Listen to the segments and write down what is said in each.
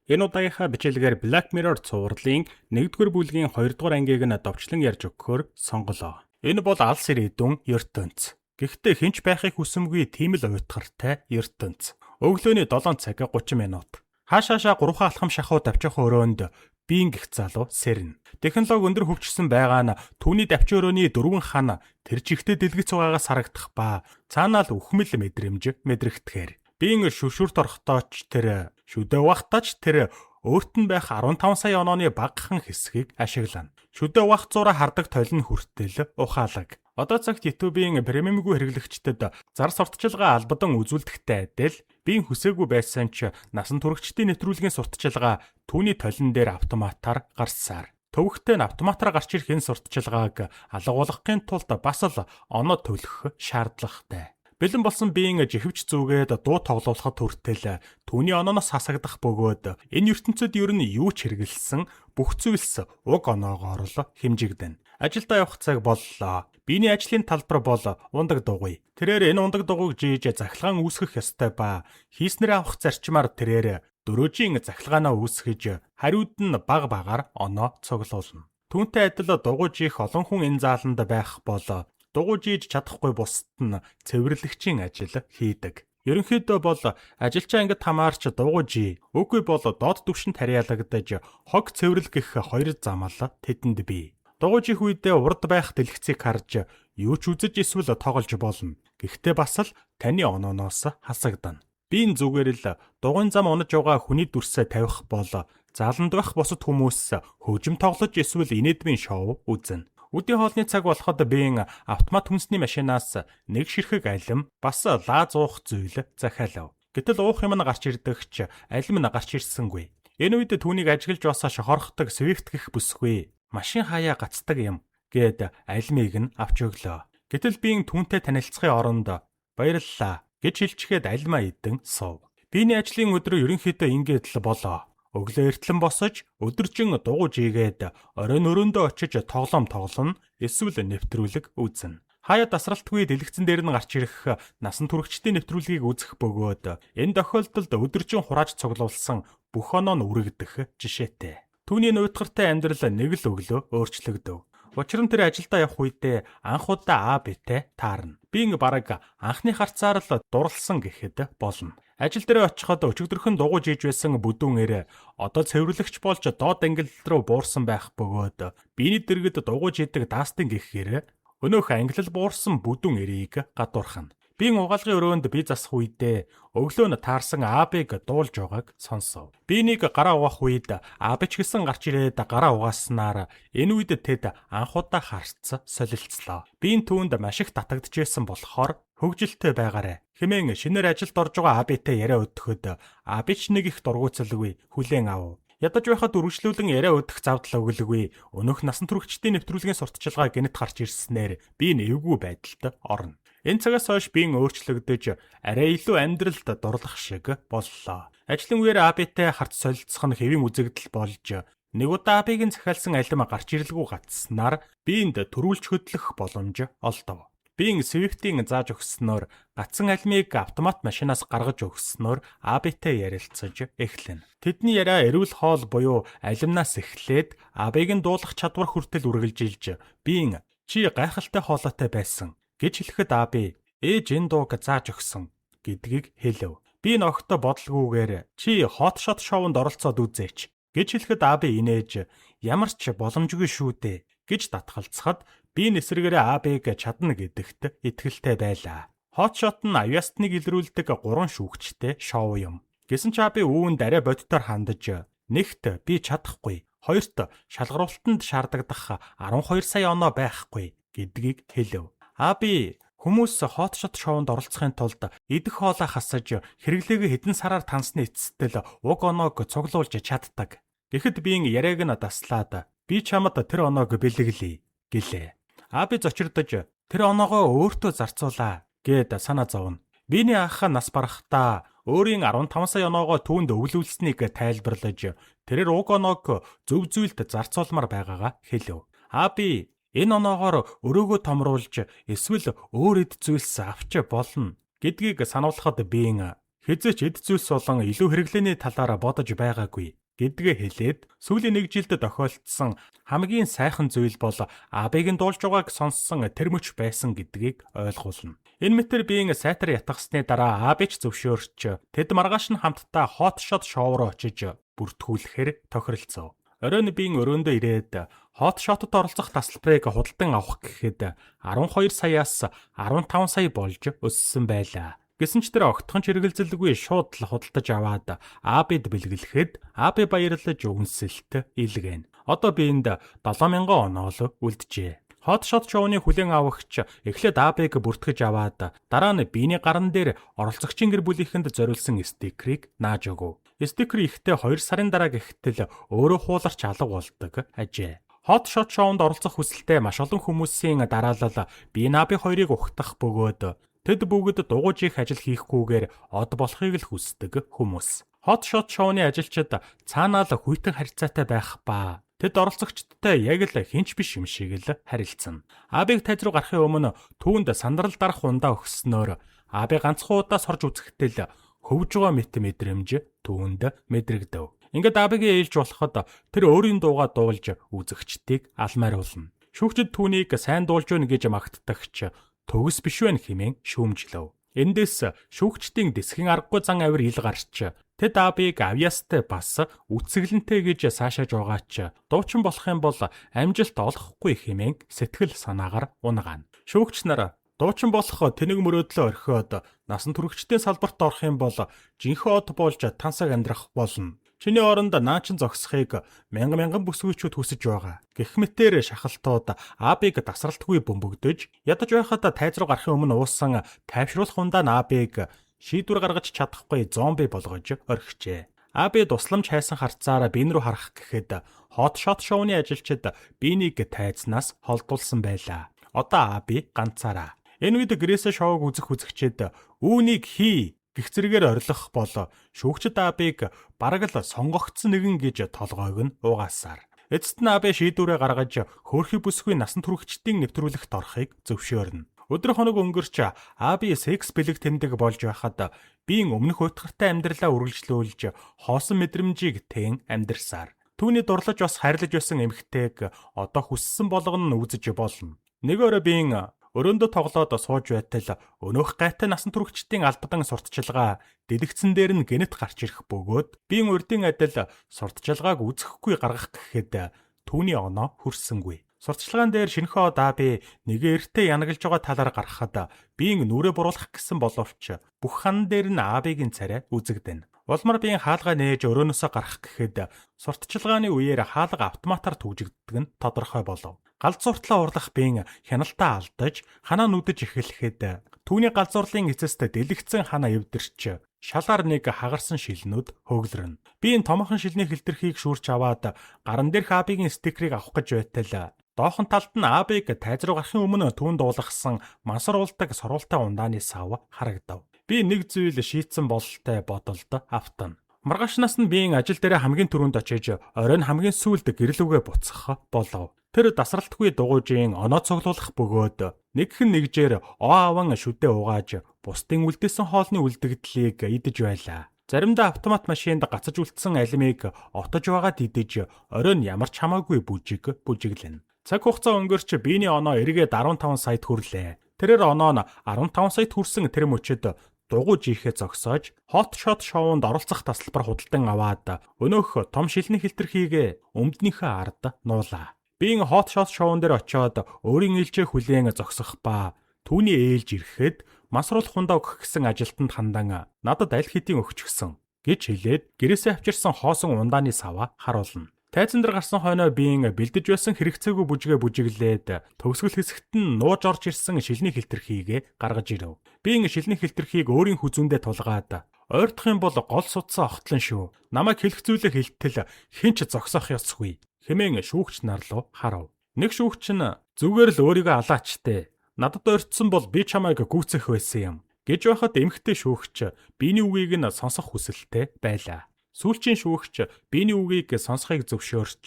Энэ удаагийнхаа бичлэгээр Black Mirror цувралын 1-р бүлгийн 2-р ангийг нь товчлон ярьж өгөхөөр сонголоо. Энэ бол алс ирээдүйн ертөнц. Гэхдээ хэн ч байхыг хүсэмгүй тийм л уйтгартай ертөнц. Өглөөний 7 цаг 30 минут. Хаашаашаа 3 алхам шахуу давчих өрөөнд Бин гэх залуу сэрнэ. Технологи өндөр хөгжсөн байгаа нь түүний давчин өрөөний дөрвөн хан тэр чигтээ дэлгэц угаагаас харагдах ба цаанаа л үхмэл мэдрэмж мэдрэгдэхээр. Бин шүршүрт орохдоо ч тэр шүдэ угахдаа ч тэр өөрт нь байх 15 сая онооны багахан хэсгийг ашиглана. Шүдэ угаах зуураа хардаг толь нь хүртэл ухаалаг. Одоо цагт YouTube-ийн premium-гүй хэрэглэгчдэд зар сурталчилгаа албадан үзүүлдэхтэй адил Бин хүсээгүй байсан ч насан туршидтын нэвтрүүлгийн сурталчилгаа түүний толин дээр автоматар гарсаар. Төвөгтэй нь автоматар гарч ирэх энэ сурталчилгааг алга болгохын тулд бас л оноо төлөх шаардлагатай. Бэлэн болсон Бин жихвч зүүгээд дуу тоглуулахад хүртэл түүний онооноос хасагдах бөгөөд энэ ертөнцид ер нь юу ч хэрэгэлсэн бүх зүйлс уг оноогоор л хэмжигдэнэ. Ажилдаа явах цаг боллоо. Биний ажлын талбар бол ундаг дугуй. Тэрээр энэ ундаг дугуйг жийж цахилгаан үүсгэх ёстой ба хийснээрээ авах зарчмаар тэрээр дөрөөжийн цахилгаанаа үүсгэж хариуд нь баг багаар оноо цуглуулна. Түүнтэй адил дугуй жийх олон хүн энэ зааланд байх бол дугуй жийж чадахгүй бусад нь цэвэрлэгчийн ажил хийдэг. Ерөнхийдөө бол ажилчаа ангид хамаарч дугуй жий, үгүй бол доод түвшинд харьяалагдаж хог цэвэрлэх гэх хоёр замал тэдэнд бий. Дугуй жийх үедээ урд байх дэлгэцийг харж юу ч үзэж эсвэл тоглож болно. Гэхдээ бас л таны онооноос хасагдана. Би энэ зүгээр л дугуйн зам унаж байгаа хүний дүрсээ тавих бол зааланд байх бусад хүмүүс хөгжим тоглож эсвэл инээдмийн шоу үзнэ. Үдийн хоолны цаг болоход Бин автомат хүнсний машинаас нэг ширхэг алим бас лаа зуух зүйл захиалав. Гэтэл уух юм нь гарч ирдэг ч алим нь гарч ирсэнгүй. Энэ үед түүнийг ажиглаж басаа шохорхдог Swift гэх бүсгүй машин хаяа гацдаг юм гээд алимыг нь авч өглөө. Гэтэл Бин түүнтэй танилцахын оронд баярлалаа гэж хэлчихэд алимаа идэн суув. Биний ажлын өдөр ерөнхийдөө ингээд л болоо. Өглөө эртлэн босож өдөржин дугуй жийгээд оройн өрөөндөө очиж тоглоом тоглоно эсвэл нэвтрүүлэг үзнэ. Хаяа дасралтгүй дэлгэцэн дээр нь гарч ирэх насан туршидтын нэвтрүүлгийг үзэх бөгөөд энэ тохиолдолд өдөржин хурааж цуглуулсан бүх оноо нь үрэгдэх жишээтэй. Түүний нуйтгартай амьдрал нэг л өглөө өөрчлөгдөв. Учир нь тэр ажилдаа явах үедээ анх удаа Абитэй таарна. Бин бараг анхны харцаар л дурлсан гэхэд болно. Ажил дээрээ очиход өчигдөрхөн дугуй жийж байсан бүдүүн эр одоо цэвэрлэгч болж доод ангилал руу буурсан байх бөгөөд биений дэргэд дугуй жийдэг Дастин гэхээр өнөөх ангилал буурсан бүдүүн эрийг гадуурхана. Бин угаалгын өрөөнд бие засах үедээ өглөө нь таарсан Абиг дуулж байгааг сонсов. Би нэг гараа угаах үед Аби ч гэсэн гарч ирээд гараа угааснаар энэ үед тэд анх удаа харц солилцлоо. Бин түүнд маш их татагдчихсан болохоор хөгжилтэй байгаарэ хэмээн шинээр ажилд орж байгаа Абитэй яриа өдөхөд Аби ч нэг их дургуутсалгүй хүлээн ав. Ядаж байхад үргэлжлүүлэн яриа өдөх завдал өглөгүй. Өнөөх насан туршидтын нэвтрүүлгийн сурталчилгаа гэнэт гарч ирснээр би эвгүй байдалд орно. Энэ цагаас хойш Бин өөрчлөгдөж арай илүү амьдралд дурлах шиг боллоо. Ажлын үеэр Абитэй харц солилцох нь хэвийн үзэгдэл болж нэг удаа Абигийн захиалсан алим гарч ирэлгүй гацснаар Бинд төрүүлж хөдлөх боломж олдов. Бин Swift-ийн зааж өгснөөр гацсан алимыг автомат машинаас гаргаж өгснөөр Абитэй ярилцаж эхлэнэ. Тэдний яриа эрүүл хоол буюу алимнаас эхлээд Абиг нь дуулах чадвар хүртэл үргэлжилж Бин чи гайхалтай хоолойтой байсан гэж хэлэхэд Аби ээж энэ дууг зааж өгсөн гэдгийг хэлэв. Би ногтоо бодолгүйгээр чи Hot Shot шоунд оролцоод үзээч гэж хэлэхэд Аби инээж ямар ч боломжгүй шүү дээ гэж татгалцахад би эсрэгээрээ Абиг чадна гэдэгт итгэлтэй байлаа. Hot Shot нь авьяастныг илрүүлдэг гурван шүүгчтэй шоу юм. Гэсэн ч Аби үүнд арай бодитоор хандаж нэгт би чадахгүй, хоёрт шалгаруултанд шаардагдах 12 сая оноо байхгүй гэдгийг хэлэв. Аби хүмүүс Hot Shot шоунд оролцохын тулд идэх хоолоо хасаж хэрэглээгээ хэдэн сараар тансны эцэст л уг оноог цуглуулж чаддаг. Гэхэд би яриаг нь даслаад би чамд тэр оноог бэлэглэе гэлээ. Аби зочирдож тэр оноогоо өөртөө зарцуулаа гээд санаа зовно. Биний ах нас барахдаа өөрийн 15 сая оноогоо түүнд өвлүүлснийг тайлбарлаж тэрээр уг оноог зөв зүйлд зарцуулмаар байгаагаа хэлэв. Аби энэ оноогоор өрөөгөө томруулж эсвэл өөр эд зүйлс авч болно гэдгийг сануулхад Бин Хэзээ ч эд зүйлс болон илүү хэрэглээний талаар бодож байгаагүй гэдгээ хэлээд сүүлийн нэг жилд тохиолдсон хамгийн сайхан зүйл бол Абиг нь дуулж байгааг сонссон тэр мөч байсан гэдгийг ойлгуулна. Энэ мэтэр биеийн сайтар ятгасны дараа Абич зөвшөөрч тэд маргааш нь хамтдаа Hot Shot шоу руу очиж бүртгүүлэхээр тохиролцов. Оройн биеийн өрөөндөө ирээд Hot Shot-д оролцох тасалбарыг худалдан авах гэхэд 12 саяас 15 сая болж өссөн байлаа. Гэсэн ч тэр огтхон ч хэрэгэлзэлгүй шууд л худалдаж аваад Абид бэлгэлэхэд Аби баярлаж үнсэлт илгээнэ. Одоо би энд 7000 оноол үлджээ. Hot Shot шоуны хүлээн авагч эхлээд Абиг бүртгэж аваад дараа нь биений гаран дээр оролцогчийн гэр бүлийнхэнд зориулсан стикерийг нааж өгөв. Стикер ихдээ 2 сарын дараа гэхтэл өөрөө хууларч алга болдог ажээ. Hot Shot шоунд оролцох хүсэлтэй маш олон хүмүүсийн дараалал би Наби хоёрыг ухтах бөгөөд тэд бүгд дугуйж их ажил хийхгүйгээр од болохыг л хүсдэг хүмүүс. Hot Shot шоуны ажилчид цаанаа л хүйтэн харьцаатай байх ба тэд оролцогчдтой яг л хинч биш юм шиг л харилцана. Абиг тайз руу гарахын өмнө түүнд сандрал дарах ундаа өгснөөр Аби ганцхан удаа сорж үзэхдээ л хөвж байгаа мэт мэдрэмж түүнд мэдрэгдэв. Ингээд Абигийн ээлж болоход тэр өөрийн дуугаа дуулж үзэгчдийг алмааруулна. Шүүгчид түүнийг сайн дуулж байна гэж магтдагч төгс биш байна хэмээн шүүмжлэв. Эндээс шүүгчдийн дэсхийн аргагүй зан авир ил гарч тэд Абиг авьяастай бас үцэглэнтэй гэж саашааж байгаа ч дуучин болох юм бол амжилт олохгүй хэмээн сэтгэл санаагаар унагаана. Шүүгч нар дуучин болох тэнэг мөрөөдлөө орхиод насан туршидтын салбарт орох юм бол жинхэнэ од болж тансаг амьдрах болно. Чиний оронд наачин зогсохыг мянган мянган бүсгүйчүүд хүсэж байгаа. Гэх мэтээр шахалтууд Абиг тасралтгүй бөмбөгдөж ядаж байхад тайз руу гарахын өмнө уусан тайвшруулах ундаа нь Абиг шийдвэр гаргаж чадахгүй зомби болгож орхижээ. Аби тусламж хайсан харцаар бин рүү харах гэхэд Hot Shot шоуны ажилчид бинийг тайзнаас холдуулсан байлаа. Одоо Аби ганцаараа. Энэ үед гэрээсээ шоуг үзэх үзэгчид үүнийг хий гэх зэрэгээр орилох бол шүүгчид Абиг бараг л сонгогдсон нэгэн гэж толгойг нь угаасаар. Эцэст нь Аби шийдвэрээ гаргаж хөөрхий бүсгүй насан туршидтын нэвтрүүлэгт орохыг зөвшөөрнө. Өдөр хоног өнгөрч Аби секс бэлэг тэмдэг болж байхад биеийн өмнөх уйтгартай амьдралаа үргэлжлүүлж хоосон мэдрэмжийг тэн амьдрсаар. Түүний дурлаж бас хайрлаж байсан эмэгтэйг одоо хүссэн болгоно нь үзэж болно. Нэг өрөө биеийн өрөөндөө тоглоод сууж байтал өнөөх гайтай насан туршидтын албадан сурталчилгаа дэлгэцэн дээр нь гэнэт гарч ирэх бөгөөд биеийн урдын адил сурталчилгааг үзэхгүй гаргах гэхэд түүний оноо хүрсэнгүй. Сурталчилгаан дээр шинэхэн од Аби нэг эртээ янагалж байгаа талаар гаргахад биеийн нүрээ буруулах гэсэн боловч бүх хан дээр нь Абигийн царай үзэгдэнэ. Улмаар биеийн хаалгаа нээж өрөөнөөсөө гарах гэхэд сурталчилгааны үеэр хаалга автоматар түгжигддэг нь тодорхой болов. Галзууртлаа уурлах биеийн хяналтаа алдаж ханаа нүдэж эхлэхэд түүний галзуурлын эцэст дэлгэцэн ханаа эвдэрч шалаар нэг хагарсан шилнүүд хөглөрнө. Би энэ томоохон шилний хилтерхийг шүүрч аваад гаран дээрх Абигийн стикерийг авах гэж байтал доохон талд нь Абиг тайз руу гарахын өмнө түүнд дуулгасан мансар уулдаг сурвалтай ундааны сав харагдав. Би нэг зүйл шийдсэн бололтой бодолд автана. Маргаашнаас нь биеийн ажил дээрээ хамгийн түрүүнд очиж оройн хамгийн сүүлд гэрлүүгээ буцах болов. Тэр дасралтгүй дугуйжийн оноо цуглуулах бөгөөд нэгхэн нэгжээр оо аван шүдээ угааж бусдын үлдээсэн хоолны үлдэгдлийг идэж байлаа. Заримдаа автомат машинд гацаж үлдсэн алимыг отож байгаад идэж оройн ямар ч хамаагүй бүжиг бүжиглэнэ. Цаг хугацаа өнгөрч биений оноо эргээд 15 саяд хүрлээ. Тэрээр оноо нь 15 саяд хүрсэн тэр мөчид дугуй жийхээ зогсоож Hot Shot шоунд оролцох тасалбар худалдан аваад өнөөх том шилний хилтерхийгээ өмднийхөө ард нуулаа. Биеийн Hot Shot шоун дээр очиод өөрийн ээлжээ хүлээн зогсох ба түүний ээлж ирэхэд мансруулах хундаа өгөх гэсэн ажилтнанд хандан надад аль хэдийн өгчихсөн гэж хэлээд гэрээсээ авчирсан хоосон ундааны саваа харуулна. Тайзан дээр гарсан хойноо биеийн бэлдэж байсан хэрэгцээгүй бүжгээ бүжиглээд төгсгөл хэсэгт нь нууж орж ирсэн шилний хилтерхийгээ гаргаж ирэв. Биеийн шилний хилтерхийг өөрийн хүзүүндээ тулгаад ойртох юм бол гол судсан огтлон шүү. Намайг хэлэх зүйлээ хэлтэл хэн ч зогсоох ёсгүй хэмээн шүүгч нар руу харав. Нэг шүүгч нь зүгээр л өөрийгөө алаач те. Надад ойртсон бол би чамайг гүйцэх байсан юм гэж байхад эмэгтэй шүүгч биений үгийг нь сонсох хүсэлтэй байлаа. Сүүлчийн шүүгч биений үгийг сонсохыг зөвшөөрч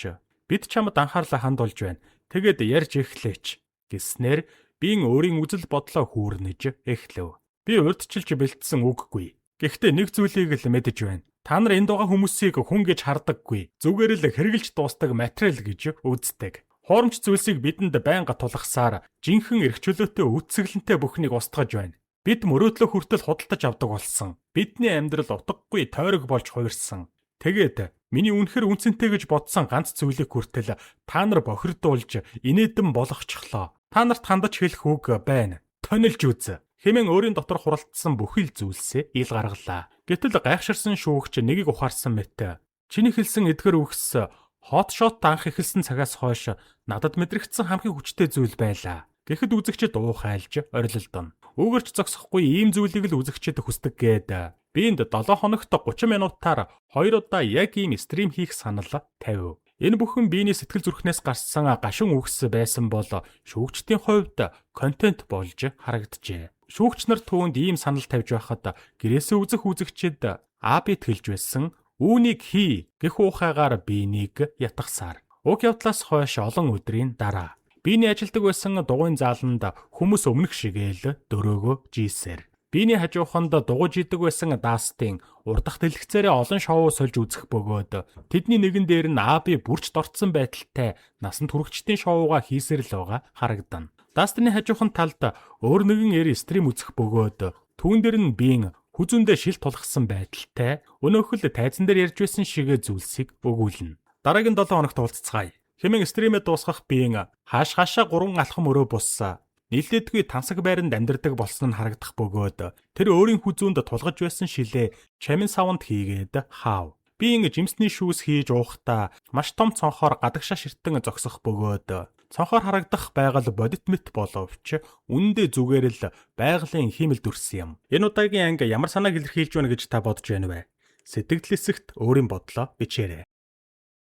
бид чамд анхаарлаа хандуулж байна. Тэгээд ярьж эхлээч гэснээр биеийн өөрийн үзэл бодлоо хүүрнэж эхлэв. Би урьдчилж бэлдсэн үггүй. Гэхдээ нэг зүйлийг л мэдэж байна. Та нар энд байгаа хүмүүсийг хүн гэж хардаггүй. Зүгээр л хэрэгжилж дуустдаг материал гэж үздэг. Хуурамч зүйлсийг бидэнд байнга тулгасаар жинхэнэ эрх чөлөөтэй үтсгэлэнтэй бүхнийг устгаж байна. Бид мөрөөдлөө хүртэл худалдаж авдаг болсон. Бидний амьдрал утгагүй тойрог болж хувирсан. Тэгээд миний үнэхэр үнцэнтэй гэж бодсон ганц зүйлийг хүртэл та нар бохирдуулж инээдэн болгочихлоо. Та нарт хандаж хэлэх үг байна. Тонилж үз. Хэмээн өөрийн дотор хуралдсан бүхэл зүйлсээ ил гаргалаа. Гэтэл гайхширсан шүүгч нэгийг ухаарсан мэт. Чиний хэлсэн эдгэр үгс Hot Shot анх эхэлсэн цагаас хойш надад мэдрэгдсэн хамгийн хүчтэй зүйл байлаа. Гэхэд үзэгчид уухайлж орилолдоно. Үүгэрч зогсохгүй ийм зүйлийг л үзэгчид хүсдэг гээд би энд 7 хоногт 30 минутаар 2 удаа яг ийм stream хийх санал тавив. Энэ бүхэн биений сэтгэл зүрхнээс гарсан гашуун үгс байсан бол шүүгчдийн хувьд контент болж харагджээ. Шүүгч нар түүнд ийм санал тавьж байхад гэрээсээ үзэх үзэгчид Абит хэлж байсан үүнийг хий гэх уухайгаар биенийг ятгасаар. Уг явдлаас хойш олон өдрийн дараа биений ажилдаг байсан дугуйн зааланд хүмүүс өмнөх шигээл дөрөөгөө жийсээр. Биений хажууханд дугуй жидэг байсан Дастин урдах дэлгэцээрээ олон шоу сольж үзэх бөгөөд тэдний нэгэн дээр нь Аби бүрч дорцсон байдалтай насанд хүрэгчдийн шоугаа хийсээр л байгаа харагдана. Дастины хажуухан талд өөр нэгэн эр stream үзэх бөгөөд түүн дээр нь биеийн хүзүүндээ шил тулгасан байдалтай өнөөхөл тайзан дээр ярьж байсан шигээ зүйлсийг өгүүлнэ. Дараагийн 7 хоногт уулзцгаая. Хэмээн stream ээ дуусгах биеийн хааш хаашаа 3 алхам өрөө буссан. Нилээдгүй тансаг байранд амьдардаг болсон нь харагдах бөгөөд тэр өөрийн хүзүүнд тулгаж байсан шилээ чамин саванд хийгээд хаав. Би ингэ жимсний шүүс хийж уухтаа маш том цонхоор гадагшаа ширтэн зогсох бөгөөд цонхоор харагдах байгаль бодит мэт боловч үнэндээ зүгээр л байгалийн хиймэл дүрс юм. Энэ удаагийн анги ямар санааг илэрхийлж байна гэж та бодож байна вэ? Сэтгэгдэл хэсэгт өөрийн бодлоо бичээрэй.